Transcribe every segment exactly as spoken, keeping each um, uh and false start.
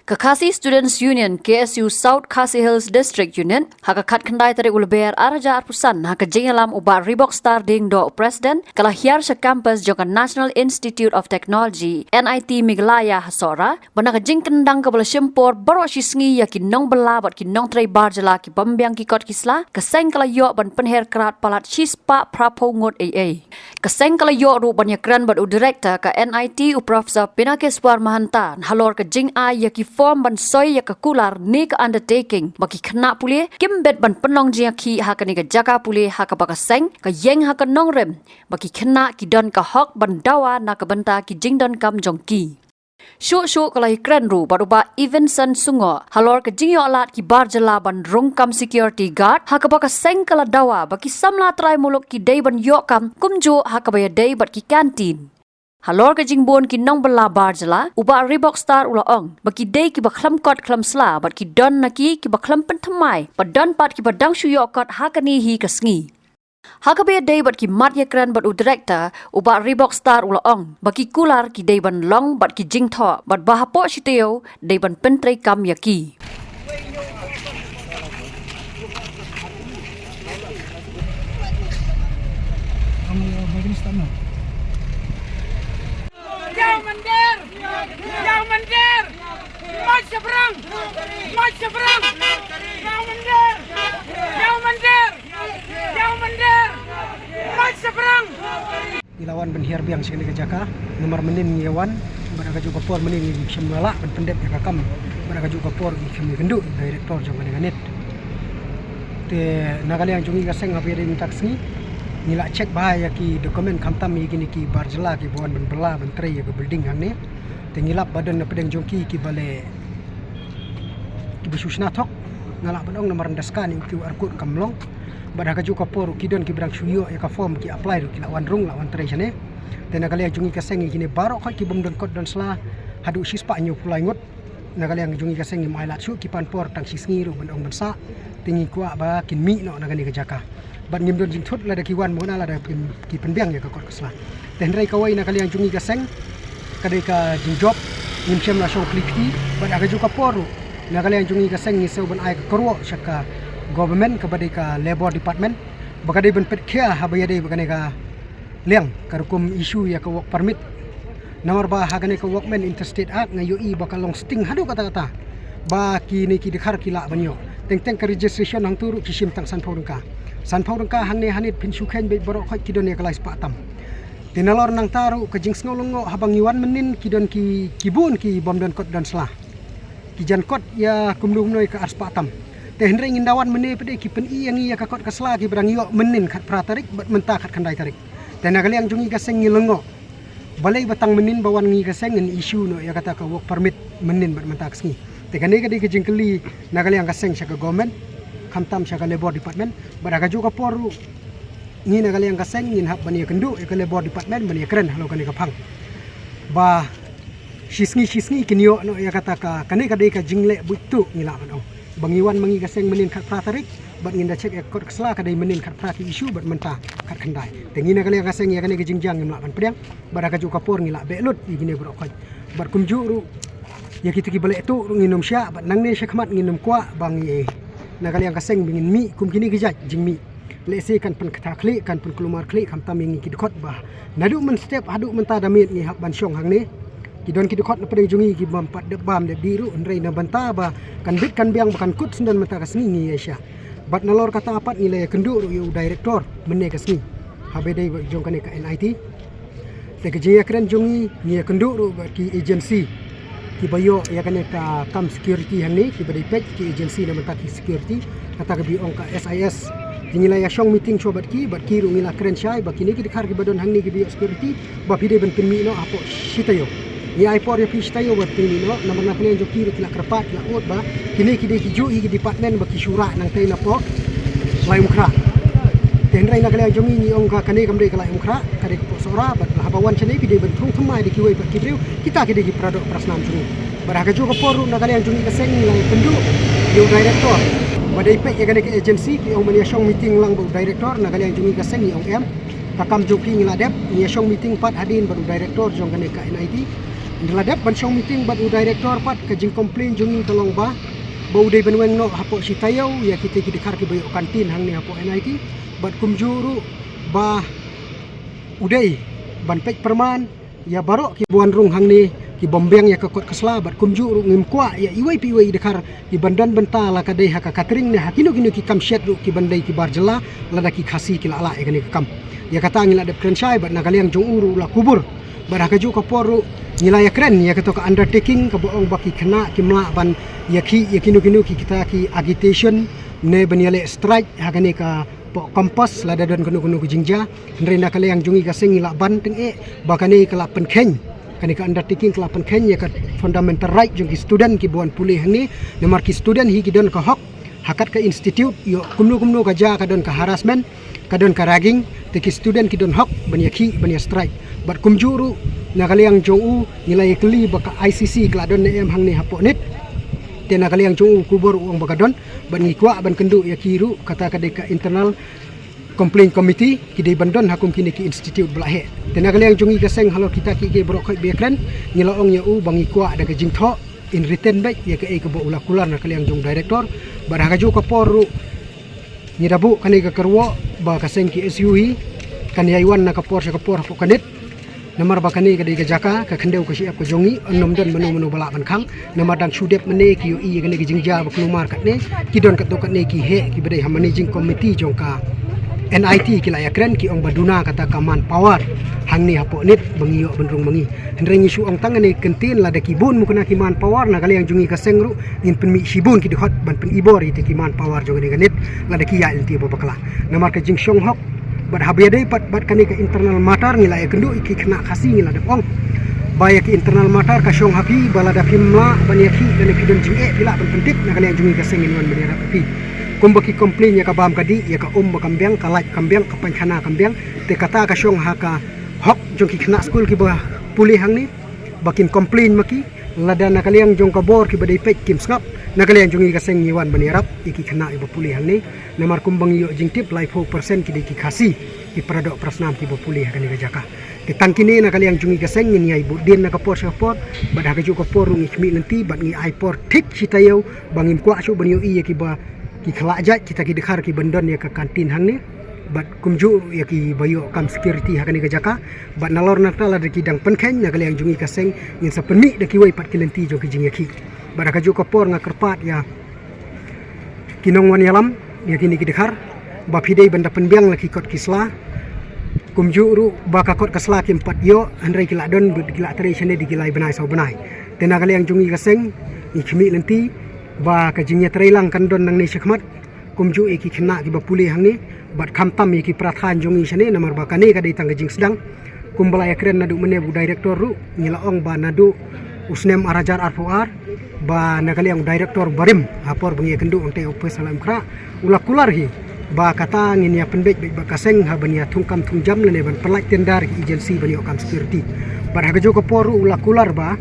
Ka Khasi Students Union, K S U South Khasi Hills District Unit, ha ka khatkhyndai tarik u Lber arhajar arphew san, ha ka jingïalam u Bah Reebok Star Diengdoh, President, ka la hiar sha campus jong ka National Institute of Technology, N I T, Meghalaya ha Sohra, bad na ka jingkyndang kaba la shim por baroh shi sngi ïa ki nongbylla bad ki nongtrei bar jylla ki bym biang ki kot ki sla, ka seng ka la ïoh ban pynher krad palat shispah phraphew ngut ei ei. Ka seng ka la ïoh ruh ban ïakren bad u Director ka N I T, u Professor Pinakeswar Mahanta, halor ka jingai ïa ki form ban soi ïa ka kular ne ka undertaking, ba ki khynnah pule kim bit ban pynlong jingïakhih ha kane ka jaka pule, ha kaba ka seng ka ïeng ha ka nongrim ba ki khynnah ki don ka hok ban dawa na ka bynta ki jingdonkam jong ki. Shuh shuh ka la ïakren ruh bad u Bah Evenson Sungoh halor ka jingïoh lad ki bar jylla ban rung kam security guard, ha kaba ka seng ka la dawa ba ki samla trai muluk ki dei ban ïoh kam kumjuh ha kaba ïadei bad ki canteen. Halor ka jingbun ki nongbylla bar jylla, u Bah Reebok Star u la ong ba ki dei kiba khlem kot khlem sla bad ki don na ki kiba khlem pynthymmai, ba don pat kiba dang shu ïoh kot ha kane hi ka sngi. Ha kaba ïadei bad ki mat ïakren bad u Director, u Bah Reebok Star u la ong ba ki kular ki dei ban long bad ki jingthoh, bad ba hapoh shi taïew dei ban pyntreikam ïa ki. Ïa u mynder! Ïa u mynder! Mait shabrang! Mait shabrang! Ïa u mynder! Ïa u mynder! Ïa u mynder! Mait shabrang! Ngi la wan ban hiar biang sha kane ka jaka, namar mynnin ngi ïa wan, bad ha kajuh ka por mynnin ngi shym la lah ban pyndep ïa ka kam, bad ha kajuh ka por ngi shym ïakynduh ïa u director jong kane ka net. Te na ka liang jong ngi ka seng, haba ïadei mynta ka sngi, ngi la check bha ïa ki document, khamtam ïa kine ki bar jylla kiba wan ban bylla ban trei ïa ka building hangne. Te ngi lap ba don na pdeng jong ki kiba leh, kiba shu shna thok, nga lah ban ong, namar ynda scan ïa u QR code kam long. Bad ha kajuh ka por ruh ki don kiba dang shu ïoh ïa ka form, ki apply ruh, ki la wan rung, la wan trei shane. Te na ka liang jong ngi ka seng, ïa kine baroh khoit ki bym don kot don sla, haduh shispah hynñiewphew lai ngut, na ka liang jong ngi ka seng ngim ailad shuh, ki pan por tang shi sngi ruh ban ong ban sah. Te ngi kwah ba kin mih noh na kane ka jaka. Bad ngim don jingthut lada ki wan mo na lada ki, ki pynbiang ïa ka kot ka sla. Te hynrei kawei na ka liang jong ngi ka seng, ka dei ka jingjop, ngim shym la shong khlieh kti. Bad ha kajuh ka por ruh, na ka liang jong ngi ka seng ngi sngew ban ai ka kyrwoh sha ka government, kaba dei ka Labour Department, ba ka dei ban peit khia haba ïadei bad kane ka liang, ka rukom issue ïa ka work permit. Namar ba ha kane ka Workmen Interstate Act nga ïohi ba ka long sting haduh katta katta, ba kine ki dkhar ki lah ban ïoh. Teng teng ka registration hangto ruh ki shim tang sanphew tyngka. Sanphew tyngka hangne hangne, phin shu kheiñ beit baroh khoit ki don ïa ka lai spah tam. Te nalor nangta ruh ka jingsngew lyngngoh, haba ngi wan mynnin ki don ki, ki bun ki bym don kot don sla. Ki jan kot ïa kumno kumno ïa ka ar spah tam. Te hynrei ngin da wan mynne pat de ki pyni ïa ngi ïa ka kot ka sla kiba dang ïoh mynnin khatphra tarik bad mynta khatkhyndai tarik. Te na ka liang jong ngi ka seng ngi lyngngoh, balei ba tang mynnin ba wan ngi ka seng ngin issue noh ïa kata ka work permit mynnin bad mynta ka sngi. Te kane ka dei ka jingkylli na ka liang ka seng sha ka government, khamtam sha ka Labour Department. Bad ha kajuh ka por ruh, ngi na ka liang ka seng ngin hap ban ïakynduh ïa ka Labour Department ban ïakren halor kane ka phang, ba shi sngi shi sngi kin ïoh noh ïa kata ka, kane ka dei ka jingleh buit tuh, ngi lah ban ong. Ba ngi wan ma ngi ka seng mynnin khatphra tarik, bad ngin da check ïa ka kot ka sla ka dei mynnin khatphra ki issue bad mynta khatkhyndai. Te ngi na ka liang ka seng ïa kane ka jingjia ngim lah ban pdiang, bad ha kajuh ka por ngi lah beh lut ïa kine baroh khoit. Bad kumjuh ruh ïa kito kiba leh tuh ruh ngin ym shah, bad nangne shakhmat ngin ym kwah ba ngi, na ka liang ka seng, ba ngin mih kum kine ki jait jingmih. Lehse kan pynkthah khlieh, kan pynkulmar khlieh, khamtam ïa ngi ki dkhot ba naduh mynstep haduh mynta da miet ngi hap ban shong hangne. Ki don ki dkhot na pdeng jong ngi ki bym pat dep bam dep dih ruh, hynrei na bynta ba kan bit kan biang ba kan kut syndon mynta ka sngi ngi ïa shah. Bad nalor kata pat ngi la ïakynduh ruh ïa u director mynne ka sngi, haba ïadei bad jong kane ka N I T. Te ka jingïakren jong ngi, ngi ïakynduh ruh bad ki agency kiba ïoh ïa kane ka kam security hangne, kiba dei peit ki agency na bynta ki security, kata kaba ong ka S I S. Te ngi la ïa shong meeting shuwa bad ki, bad ki ruh ngi la kren shai ba kine ki dkhar kiba don hangne kiba ïoh security, ba phi dei ban pynmih noh hapoh shi taïew. Ngi ai por ïa phi shi taïew ban pynmih noh, namar na ka liang jong ki ruh ki la kyrpad, ki la ud ba kine ki dei kijuh hi ki department ba ki shu rah nangtei napoh Laitumkhrah. Te hynrei na ka liang jong ngi ngi ong ka, kane kam dei ka Laitumkhrah, ka dei ka Pohsohra, bad haba wan shane phi dei ban thung thymmai da kiwei pat ki briew, kita ki dei ki paradoh parasnam jong ngi. Bad ha kajuh ka por ruh na ka liang jong ngi ka seng ngi la ïakynduh ïa u director ba dei peit ïa kane ka agency, ki ong ban ïa shong meeting lang bad u director. Na ka liang jong ngi ka seng ngi ong em, ka kam jong phi ngi la dep. Ngi ïa shong meeting pat hadien bad u director jong kane ka N I T. Ngi la dep ban shong meeting bad u director pat, ka jingcomplain jong ngi ka long ba, ba u dei ban weng noh hapoh shi taïew ïa kita ki dkhar kiba ïoh canteen hangne hapoh N I T, bad kumjuh ruh ba u dei ban peit pyrman ïa baroh kiba wan rung hangne, ki bym biang ïa ka kot ka sla, bad kumjuh ruh ngim kwah ïa iwei pa iwei i dkhar kiban don bynta, la ka dei ha ka catering ne ha kino kino ki kam shet ruh kiban dei ki bar jylla, lada ki Khasi ki la lah ïa kane ka kam. Ïa kata ngi la dep kren shai bad na ka liang jong u ruh u la kubur. Bad ha kajuh ka por ruh ngi la ïa kren ïa kato ka undertaking kaba ong ba ki khynnah kim lah ban ïakhih ïa kino kino ki kita ki agitation ne ban ïaleh strike ha kane ka poh campus lada don kano kano ka jingjia. Hynrei na ka liang jong ngi ka seng ngi la ban tyngeh ba kane ka la pynkheiñ, kane ka undertaking ka la pynkheiñ ïa ka fundamental right jong ki student kiba wan pule hangne. Namar ki student hi ki don ka hok ha kat ka institute, ïoh kumno kumno ka jia ka don ka harassment, ka don ka ragging, te ki student ki don hok ban ïakhih, ban ïa strike. Bad kumjuh ruh na ka liang jong u ngi la ïa kylli ba ka I C C ka la don ne em hangne hapoh NITT. Te na ka liang jong u u kubur u ong ba ka don, bad ngi kwah ban kynduh ïa ki ruh, kata ka dei ka internal complaint committee, ki dei ban don ha kum kine ki institute ba la heh. Te na ka liang jong ngi ka seng halor kita kiei kiei baroh khoit ba ïa kren, ngi la ong ïa u ba ngi kwah da ka jingthoh in written beit ïa kaei kaba u la kular na ka liang jong u director. Bad ha kajuh ka por ruh ngi da buh kane ka kyrwoh ba ka seng ki S U hi kan ïai wan na ka por sha ka por hapoh ka NITT. Namar ba kane ka dei ka jaka ka khyndew ka shyiap ka jong ngi, ym don mano mano ba lah ban khang. Namar dang shu dep mynne ki ïohi ïa kane ka jingjia ba kulmar katne, ki don katto katne ki heh kiba dei ha managing committee jong ka N I T ki la ïa kren, ki ong ba duna kata ka manpower hangne hapoh NITT ba ngi ïoh ban rung ma ngi. Hynrei ngi shu ong tang kane ka ktien, lada ki bun mukna ki manpower na ka liang jong ngi ka seng ruh ngin pynmih shibun ki dkhot ban pynibor ïa kita ki manpower jong kane ka NITT lada ki ïaid lynti ba bakla. Namar ka jingshong hok bad haba ïadei pat bad kane ka internal matter ngi la ïa kynduh ïa ki khynnah Khasi, ngi la dep ong ba ïa ki internal matter ka shong ha phi, ba lada phim lah ban ïakhih lane phi don jingeh phi lah ban pyntip na ka liang jong ngi ka seng, ngin wan ban ïarap ïa phi. Kumba ki complain ïa ka bam ka dih, ïa ka um ba kam biang, ka light kam biang, ka painkhana kam biang, te kata ka shong ha ka hok jong ki khynnah skul kiba pule hangne ba kin complain ma ki. Lada na ka liang jong ka bor kiba dei peit kim sngap, na ka liang jong ngi ka seng ngi wan ban ïarap ïa ki khynnah kiba pule hangne. Namar kumba ngi ïoh jingtip, laiphew percent ki dei ki Khasi ki paradoh parasnam kiba pule ha kane ka jaka. Te tang kine na ka liang jong ngi ka seng ngin ïai bud dien na ka por sha ka por, bad ha kajuh ka por ruh ngi khmih lynti bad ngi ai por thik shi taïew ba ngim kwah shuh ban ïohi ïa kiba, ki khlak jait kita ki dkhar kiban don ïa ka canteen hangne. Bad kumjuh ruh ïa kiba ïoh kam security ha kane ka jaka. Bad nalor nangta lada ki dang pynkheiñ na ka liang jong ngi ka seng ngin sa pynmih da kiwei pat ki lynti jong ki jingïakhih. Bad ha kajuh ka por nga kyrpad ïa ki nongwan ïalam ïa kine ki dkhar ba phi dei ban da pynbiang la ki kot ki sla. Kumjuh ruh ba ka kot ka sla kim pat ïoh, hynrei ki la don bad ki la trei shane da ki lai bnai saw bnai. Te na ka liang jong ngi ka seng ngi khmih lynti ba ka jingïatreilang kan don nangne shakhmat. Kumjuh ïa ki khynnah kiba pule hangne bad khamtam ïa ki para thaiñ jong ngi shane, namar ba kane ka dei tang ka jingsdang. Kumba la ïa kren naduh mynne u director ruh, ngi la ong ba naduh u snem ar hajar arphew ar ba na ka liang u director barim, ha por ba ngi ïa kynduh hangtei office ha Laitumkhrah, u la kular hi ba kata ngin ïa pynbeit beit bad ka seng ha ban ïa thung kam thung jam lane ban pynlait tender ki agency ban ïoh kam security. Bad ha kajuh ka por ruh u la kular ba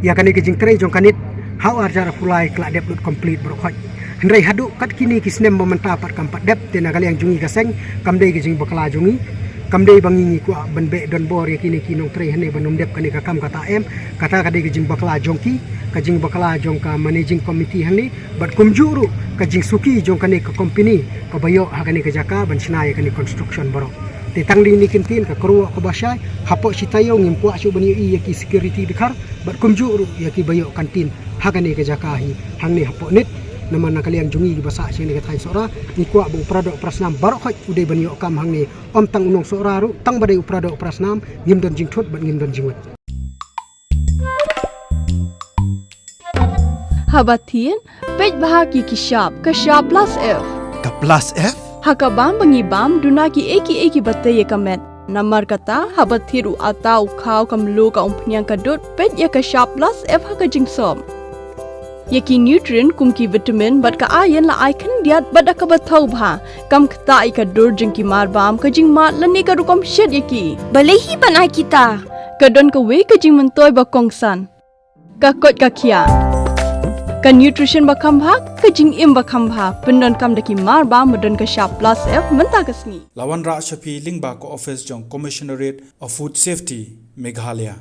ïa kane ka jingtrei jong ka NITT ha u ar hajar arphew lai ka la dep lut complete baroh khoit. Hynrei haduh kat kine ki snem ba mynta pat kam pat dep, te na ka liang jong ngi ka seng kam dei ka jingbakla jong ngi. Kam dei ba ngi ngi kwah ban beh donbor ïa kine ki nongtrei hangne ban ym dep kane ka kam, kata em. Kata ka dei ka jingbakla jong ki, ka jingbakla jong ka managing committee hangne bad kumjuh ruh ka jingsuki jong kane ka company kaba ïoh ha kane ka jaka ban shna ïa kane construction baroh. Te tang dei kine ki ktien, ka kyrwoh kaba shai, hapoh shi taïew ngim kwah shuh ban ïohi ïa ki security dkhar bad kumjuh ruh ïa kiba ïoh canteen ha kane ka jaka hi hangne hapoh NITT. Namar na ka liang jong ngi kiba sah sha kane ka thaiñ Sohra, ngi kwah ba u paradoh parasnam baroh khoit u dei ban ïoh kam hangne. Ym tang u nong Sohra ruh, tang ba dei u paradoh parasnam, ngim don jingthut bad ngim don jingwit. Haba thied, peit bha ki ki shap, ka shap plus F. Ka plus F? Ha ka bam ba ngi bam, duna kiei kiei kiba tei ïa ka met. Namar kata, haba thied u atta, u khaw, ka mluh, ka umphniang, ka dud, peit ïa ka shap plus F ha ka jingsop. Ïa ki nutrient kum ki vitamin bad ka iron la ai khyndiat bad da kaba thaw bha. Kam ktah ïa ka dur jong ki mar bam, ka jingmad lane ka rukom shet ïa ki. Balei hi ban ai kita? Ka don kawei ka jingmyntoi ba kongsan. Ka koit ka khiah. Ka nutrition ba kham bha, ka jingim ba kham bha, pyndonkam da ki mar bam ba don ka shap plus F mynta ka sngi. La wanrah sha phi lyngba ka office jong Commissionerate of Food Safety, Meghalaya.